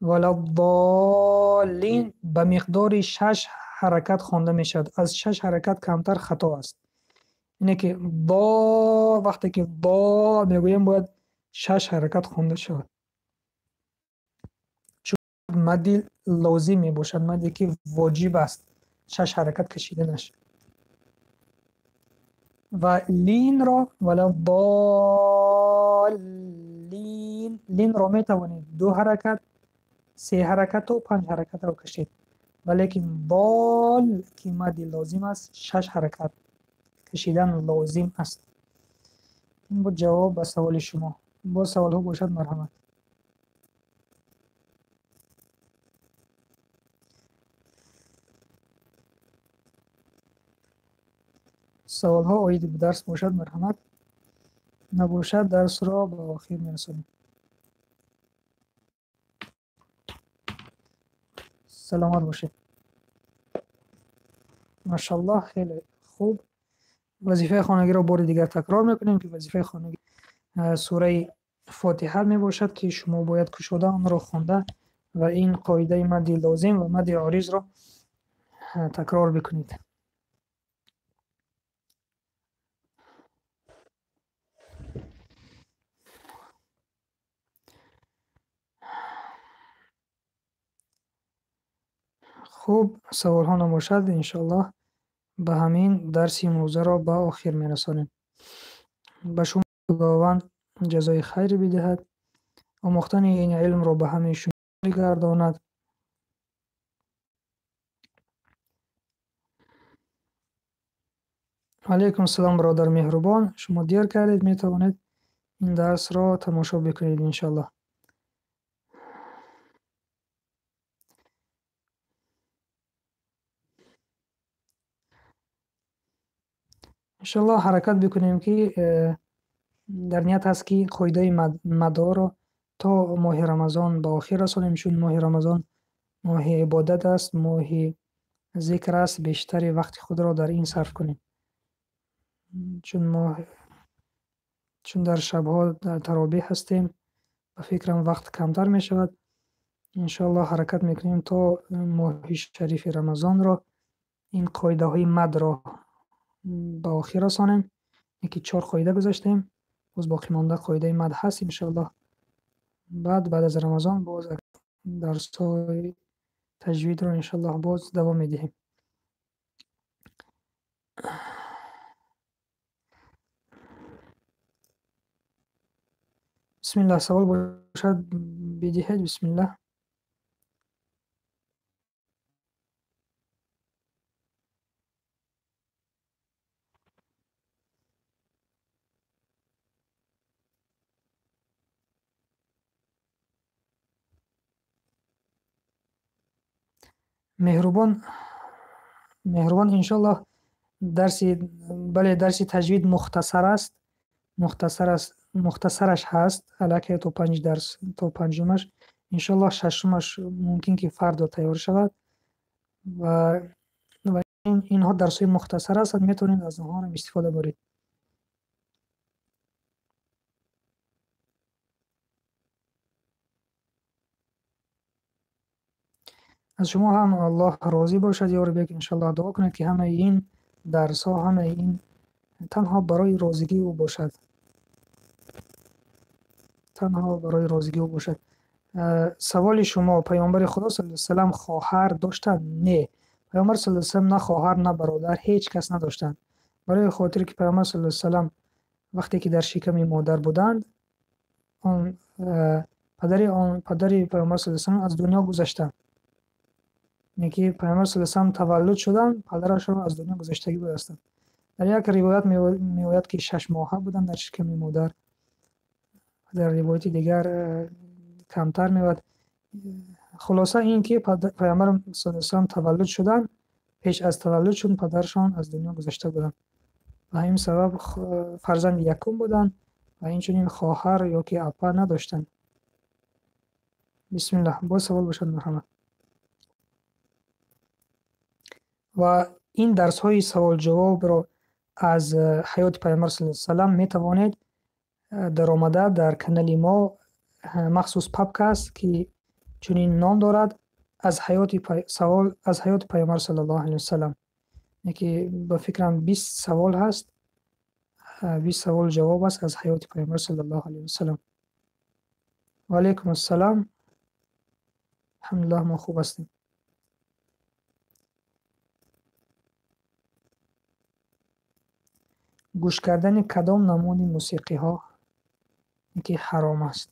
A: валаддоллин ба миқдори шаш ҳаракат хонда мешавад. Аз шаш ҳаракат камтар хато аст. Ине ки до, вақте ки до мегӯем, бояд шаш ҳаракат хонда шавад. Чун мадди лозим мебошад, мадде ки воҷиб аст шаш ҳаракат кашиданаш. Ва линро, валаддоллин, линро метавонед ду ҳаракат, се ҳаракат то панҷ ҳаракатро кашед. Валекин дол ки мадди лозим аст, шаш ҳаракат кашидан лозим аст. Ин буд ҷавоб ба саволи шумо. Боз саволҳо бошад, марҳамат. Саволҳо оиди дарс бошад, марҳамат. Набошад, дарсро ба охир мерасонем. Саломат бошед. Машаллоҳ, хеле хуб. Вазифаи хонагиро бори дигар такрор мекунем, ки вазифаи хонагӣ сураи Фотиҳа мебошад, ки шумо бояд кушода онро хонда ва ин қоидаи мадди лозим ва мадди оризро такрор бикунед. Хуб, саволҳо набошад, иншоаллоҳ ба ҳамин дарси имрӯзаро ба охир мерасонем. Ба шумо Худованд ҷазои хайр бидиҳад, омӯхтани ин илмро ба ҳамаи шумо бигардонад. Алайкум салом, бародар меҳрубон. Шумо дер кардед, метавонед ин дарсро тамошо бикунед, иншоаллоҳ. Иншоаллоҳ ҳаракат бикунем, ки дар ният ҳаст, ки қоидаи мадоро то моҳи Рамазон ба охир расонем, чун моҳи Рамазон моҳи ибодат аст, моҳи зикр аст, бештари вақти худро дар ин сарф кунем. Чун дар шабҳо дар таровеҳ ҳастем, ба фикрам вақт камтар мешавад. Иншоаллоҳ ҳаракат мекунем то моҳи шарифи Рамазонро ин қоидаҳои мадро ба охир расонем. Яки 4 қоида гузаштем, боз боқимонда қоидаи мад ҳаст иншоаллоҳ. Баъд аз Рамазон боз дарсҳои таҷвидро иншоаллоҳ боз давом медиҳем. Бисмиллаҳ, савол бошад бидиҳед. Бисмиллаҳ. Меҳрубон, иншоаллоҳ дарси таҷвид мухтасар аст, мухтасараш ҳаст, аллакай то 5 дарс, то панҷумаш, иншоаллоҳ шашумаш мумкин ки фардо тайёр шавад ва инҳо дарсҳои мухтасар ҳастанд, метавонед аз онҳо ҳам истифода баред. Аз шумо ҳам Аллоҳ розӣ бошад, ё Рабб, иншоаллоҳ дуо кунед ки ҳамаи ин дарсҳо, ҳамаи ин танҳо барои розигии ӯ бошад. Танҳо барои розигии ӯ бошад. Саволи шумо, Паёмбари Худо саллаллоҳу алайҳи васаллам хоҳар доштанд? Не. Паёмбар саллаллоҳу алайҳи васаллам на хоҳар, на бародар, ҳеҷ кас надоштанд. Барои хотире ки Паёмбар саллаллоҳу алайҳи васаллам вақте ки дар шиками модар буданд, падари Паёмбар саллаллоҳу алайҳи васаллам аз дунё гузаштанд. Яъне ки Паёмбар саллаллоҳу алайҳи васаллам таваллуд шуданд, падарашон аз дунё гузаштагӣ будастанд. Дар як ривоят меояд ки 6 моҳа буданд дар шиками модар. Дар ривояти дигар камтар меояд. Хулоса ин ки Паёмбар саллаллоҳу алайҳи васаллам таваллуд шуданд, пеш аз таваллудшон падарашон аз дунё гузашта буданд. Ба ҳамин сабаб фарзанди якум буданд ва инчунин хоҳар ё ки апа надоштанд. Бисмиллаҳ, боз савол бошад, марҳамат. Ва ин дарсҳои савол-ҷавобро аз ҳаёти Паёмбар саллаллоҳу алайҳи васаллам метавонед даромада дар канали мо махсус папка аст ки чунин ном дорад, аз ҳаёти савол аз ҳаёти Паёмбар саллаллоҳу алайҳи васаллам. Яъне ки ба фикрам 20 савол ҳаст, 20 савол ҷавоб аст аз ҳаёти Паёмбар саллаллоҳу алайҳи васаллам. Ва алайкум ассалом. Алҳамдулиллаҳ, мо хуб ҳастем. Гӯш кардани кадом намуди мусиқиҳо ки ҳаром аст?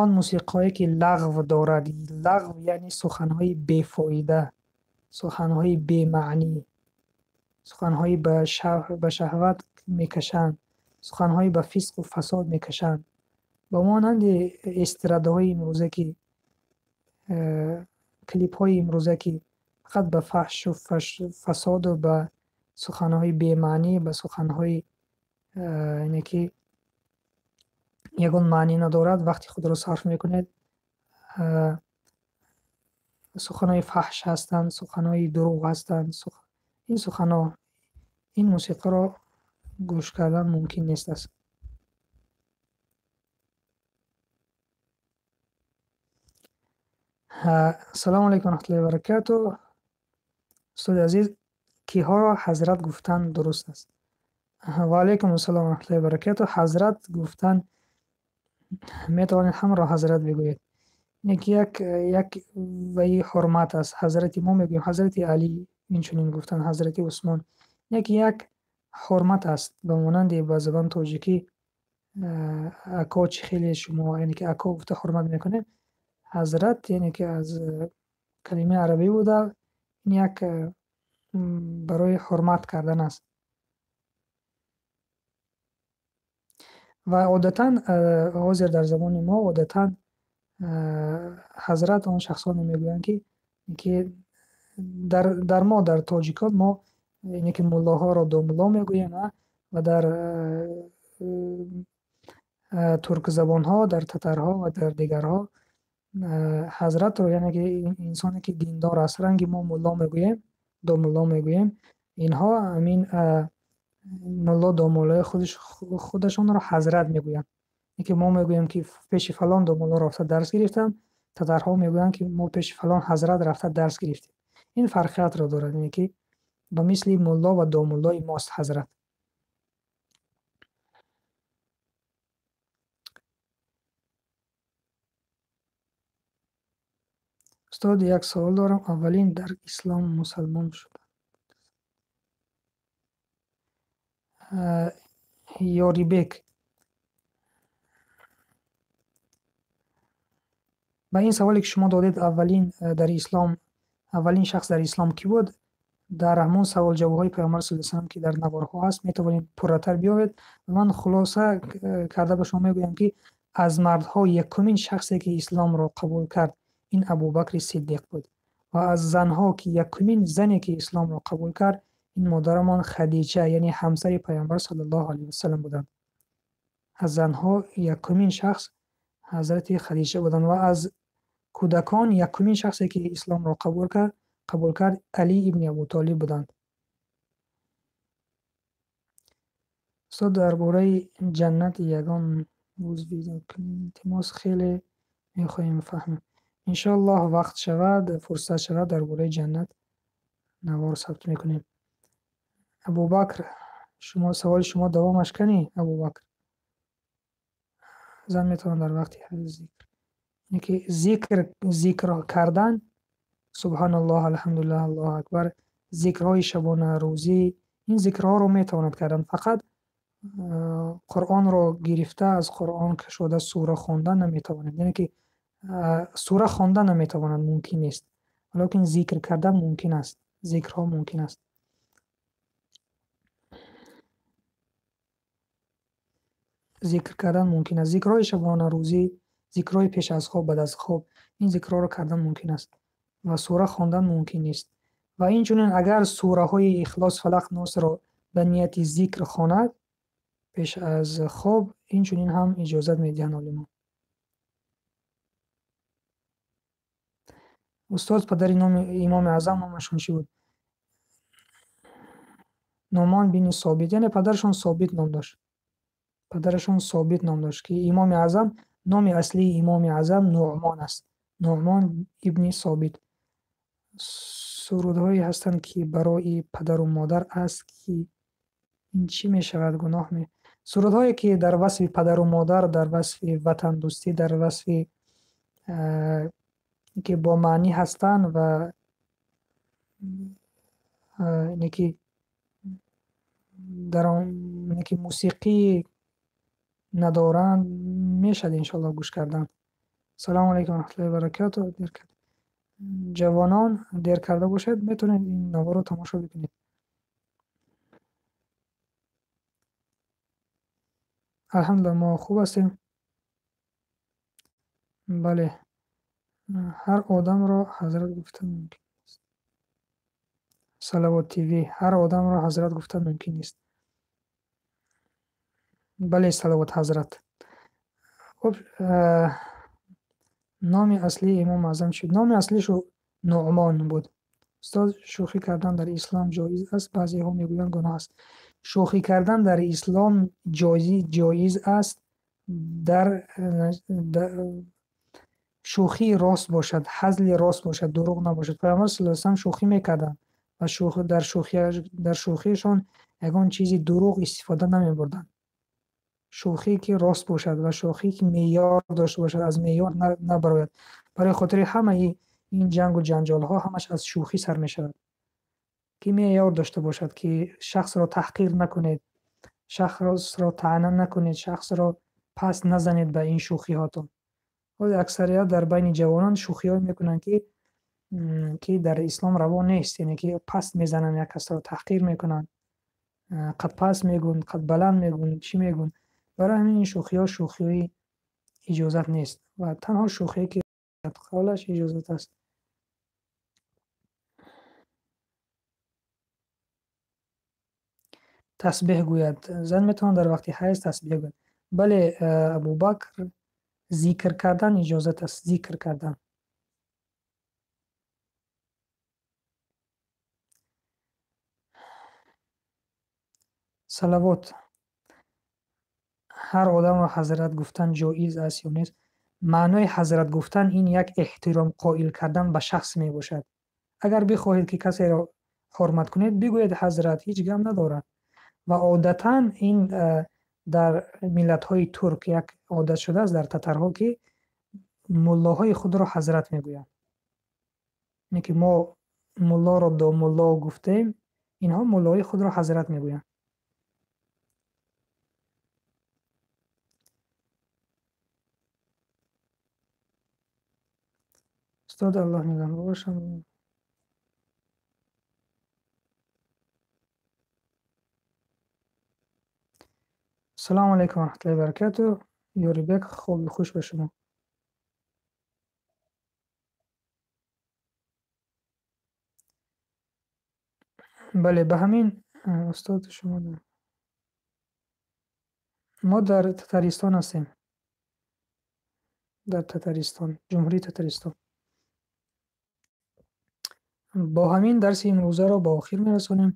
A: Он мусиқиҳое ки лағв дорад. Лағв яъне суханҳои бефоида, суханҳои бемаънӣ, суханҳои ба шаҳват мекашанд, суханҳои ба фисқу фасод мекашанд. Ба монанди эстрадаҳои имрӯза ки клипҳои имрӯза ки фақат ба фаҳшу фасоду ба суханҳои бемаънӣ, ба суханҳои яъне ки ягон маънӣ надорад, вақти худро сарф мекунед. Суханҳои фаҳш ҳастанд, суханҳои дурӯғ ҳастанд. Ин суханҳо, ин мусиқиро гӯш кардан мумкин нест аст. Ассалому алайкум ва раҳматуллоҳи ва баракатуҳ. Устоди азиз, киҳоро ҳазрат гуфтан дуруст аст? Ва алайкум ассалом ва раҳматуллоҳи ва баракатуҳ. Ҳазрат гуфтан метавонед ҳамаро ҳазрат бигӯед. Яке як ваи ҳурмат аст. Ҳазрати мо мегӯем, Ҳазрати Алӣ инчунин гуфтан, Ҳазрати Усмон. Яке як ҳурмат аст. Ба монанди ба забон тоҷикӣ ако чӣ хеле шумо, яъне ки ако гуфта ҳурмат мекунед. Ҳазрат яъне ки аз калимаи арабӣ буда, ин як барои ҳурмат кардан аст. Ва одатан ҳозир дар замони мо одатан ҳазрат он шахсоне мегӯянд ки дар мо, дар тоҷикон мо яъне ки муллоҳоро домулло мегӯем, ва дар туркзабонҳо, дар татарҳо ва дар дигарҳо Ҳазратро, яъне ки инсоне ки диндор аст, ранги мо мулло мегӯем, домулло мегӯем, инҳо ҳамин мулло домуллои худашонро ҳазрат мегӯянд. Ки мо мегӯем ки пеши фалон домулло рафта дарс гирифтам, татарҳо мегӯянд ки мо пеши фалон ҳазрат рафта дарс гирифтем. Ин фарқиятро дорад, яъне ки ба мисли мулло ва домуллои мост ҳазрат. Устод, як савол дорам. Аввалин дар ислом мусалмон шуда Ёрибек, ба ин саволе ки шумо додед, аввалин дар ислом, аввалин шахс дар ислом кӣ буд, дар ҳамон саволҷавобҳои Паёмбар саллаллоҳу алайҳи васаллам, ки дар наворҳо ҳаст, метавонед пурратар биёвед. Ман хулоса карда ба шумо мегӯям, ки аз мардҳо якумин шахсе ки исломро қабул кард, ин Абубакри Сиддиқ буд, ва аз занҳо ки якумин зане ки исломро қабул кард, ин модарамон Хадича, яъне ҳамсари Паёмбар саллаллоҳу алайҳи васаллам буданд. Аз занҳо якумин шахс ҳазрати Хадича буданд, ва аз кӯдакон якумин шахсе ки исломро қабул кард, Али ибни Абутолиб буданд. Устод, дар бораи ҷаннат ягон рӯз видео кунед, илтимос, хеле мехоҳем фаҳмем. Иншоаллоҳ, вақт шавад, фурсат шавад, дар бораи ҷаннат навор сабт мекунем. Абубакр, шумо саволи шумо давомаш кани, Абубакр? Зан метавонад дар вақти зикр, яъне ки зикр кардан, субҳаналлоҳ, алҳамдулиллаҳ, аллоҳу акбар, зикрҳои шабонарӯзӣ, ин зикрҳоро метавонад кардан. Фақат Қуръонро гирифта, аз Қуръон кашода сура хондан наметавонад, яъне ки сура хондан наметавонад, мумкин нест, лекин зикр кардан мумкин аст, зикрҳо мумкин аст. Зикр кардан мумкин аст, зикрҳои шабонарӯзӣ, зикрҳои пеш аз хоб, баъд аз хоб, ин зикрҳоро кардан мумкин аст ва сура хондан мумкин нест. Ва инчунин агар сураҳои Ихлос, Фалақ, Носро ба нияти зикр хонад пеш аз хоб, инчунин ҳам иҷозат медиҳанд олимон. Устод, падари номи Имоми Аъзам номашон чӣ буд? Нумон бини Собит, яъне падарашон Собит ном дошт. Падарашон Собит ном дошт, ки Имоми Аъзам, номи аслии Имоми Аъзам Нуъмон аст, Нуъмон ибни Собит. Сурудҳое ҳастанд, ки барои падару модар аст, ки ин чӣ мешавад, гуноҳ ме? Сурудҳое ки дар васфи падару модар, дар васфи ватандӯстӣ, дар васфи ки бо маънӣ ҳастанд ва ки дар он ки мусиқӣ надоранд, мешавад иншоаллоҳ гӯш кардан. Салому алайкум раҳматуллоҳи баракату. Ҷавонон, дер карда бошед, метавонед ин наворро тамошо бикунед. Алҳамдулилла, мо хуб ҳастем. Бале, ҳар одамро ҳазрат гуфтан мумкин нест. Салавот ТВ, ҳар одамро ҳазрат гуфтан мумкин нест. Бале, Салавот ҳазрат. Хуб, номи аслии Имоми Аъзам чӣ? Номи аслишу Нуъмон буд. Устод, шӯхӣ кардан дар ислом ҷоиз аст? Баъзеҳо мегӯянд, гуноҳ аст. Шӯхӣ кардан дар ислом ҷоиз аст, дар шӯхии рост бошад, ҳазли рост бошад, дурӯғ набошад. Паёмбар саллаллоҳу алайҳи васаллам шӯхӣ мекарданд ва дар шӯхиашон ягон чизи дурӯғ истифода намебурданд. Шӯхие ки рост бошад ва шӯхие ки меъёр дошта бошад, аз меъёр набарояд. Барои хотири ҳамаи ин ҷангу ҷанҷолҳо ҳамаш аз шӯхӣ сар мешавад, ки меъёр дошта бошад, ки шахсро таҳқир накунед, шахсро таъна накунед, шахсро паст назанед ба ин шӯхиҳотон. Ҳозир аксарият дар байни ҷавонон шӯхиҳое мекунанд, ки дар ислом раво нест, яъне ки паст мезананд, як касро таҳқир мекунанд, қад паст мегӯянд, қад баланд мегӯянд, чӣ мегӯянд. Барои ҳамин ин шӯхиҳо шӯхиҳои иҷозат нест ва танҳо шӯхие ки қавлаш иҷозат аст. Тасбеҳ гӯяд. Зан метавонад дар вақти ҳайз тасбеҳ гӯяд? Бале, Абубакр, Зикр кардан иҷозат аст, зикр кардан. Салавот. Ҳар одамро ҳазрат гуфтан ҷоиз аст ё нест? Маънои ҳазрат гуфтан ин як эҳтиром қоил кардан ба шахс мебошад. Агар бихоҳед, ки касеро ҳурмат кунед, бигӯед ҳазрат, ҳеҷ гап надорад. Ва одатан ин дар миллатҳои турк як одат шудааст, дар татарҳо, ки муллоҳои худро ҳазрат мегӯянд. Ине ки мо муллоро домулло гуфтем, инҳо муллоҳои худро ҳазрат мегӯянд. Устод, Аллоҳ нигаҳбон бошам. Ассалому алайкум ва раҳматуллоҳи ва баракатуҳ. Ёрибек, хоби хуш ба шумо. Бале, ба ҳамин устод, шумо мо дар Татаристон ҳастем. Дар Татаристон, Ҷумҳурии Татаристон. Бо ҳамин дарси имрӯзаро ба охир мерасонем.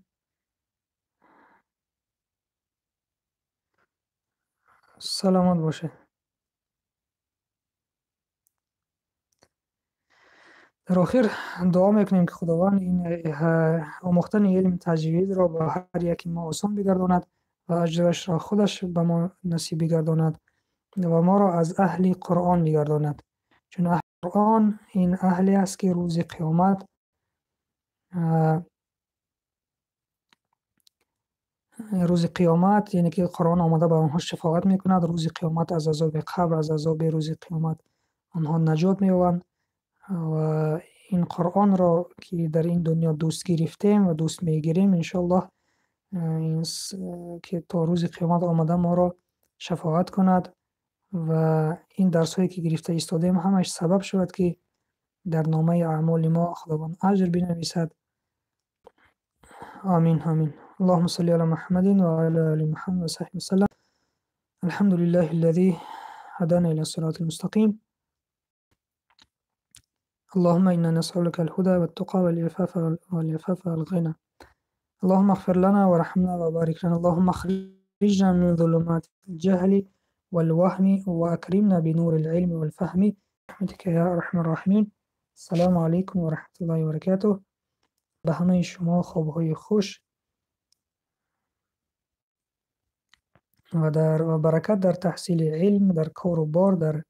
A: Саломат бошед. Дар охир дуо мекунем, ки Худованд ин омӯхтани илми таҷвидро ба ҳар яки мо осон бигардонад ва аҷрашро худаш ба мо насиб бигардонад ва моро аз аҳли Қуръон бигардонад. Чун аҳли Қуръон ин аҳле аст, ки рӯзи қиёмат рӯзи қиёмат, яъне ки Қуръон омада ба онҳо шафоат мекунад. Рӯзи қиёмат аз азоби қабр, аз азоби рӯзи қиёмат онҳо наҷот меёбанд ва ин Қуръонро, ки дар ин дунё дӯст гирифтем ва дӯст мегирем, иншоаллоҳ, ки то рӯзи қиёмат омада моро шафоат кунад ва ин дарсҳое, ки гирифта истодаем, ҳамааш сабаб шавад, ки дар номаи аъмоли мо Худованд аҷр бинависад. Амин, амин. اللهم صل على محمد وعلى آل محمد وصحبه وسلم. الحمد لله الذي هدانا إلى الصراط المستقيم. اللهم إنا نسألك الهدى والتقى والعفاف والغنى. اللهم اغفر لنا وارحمنا وبارك لنا. اللهم اخرجنا من ظلمات الجهل والوهم وأكرمنا بنور العلم والفهم برحمتك يا أرحم الراحمين. السلام عليكم ورحمة الله وبركاته. به همه شما خوابهای خوش و در و برکت در تحصیل علم، در کار و بار، در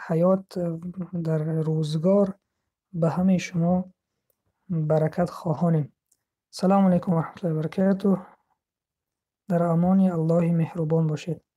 A: حیات، در روزگار به همه شما برکت خواهانیم. سلام علیکم و رحمت الله و برکاته. در امان الله مهربان باشید.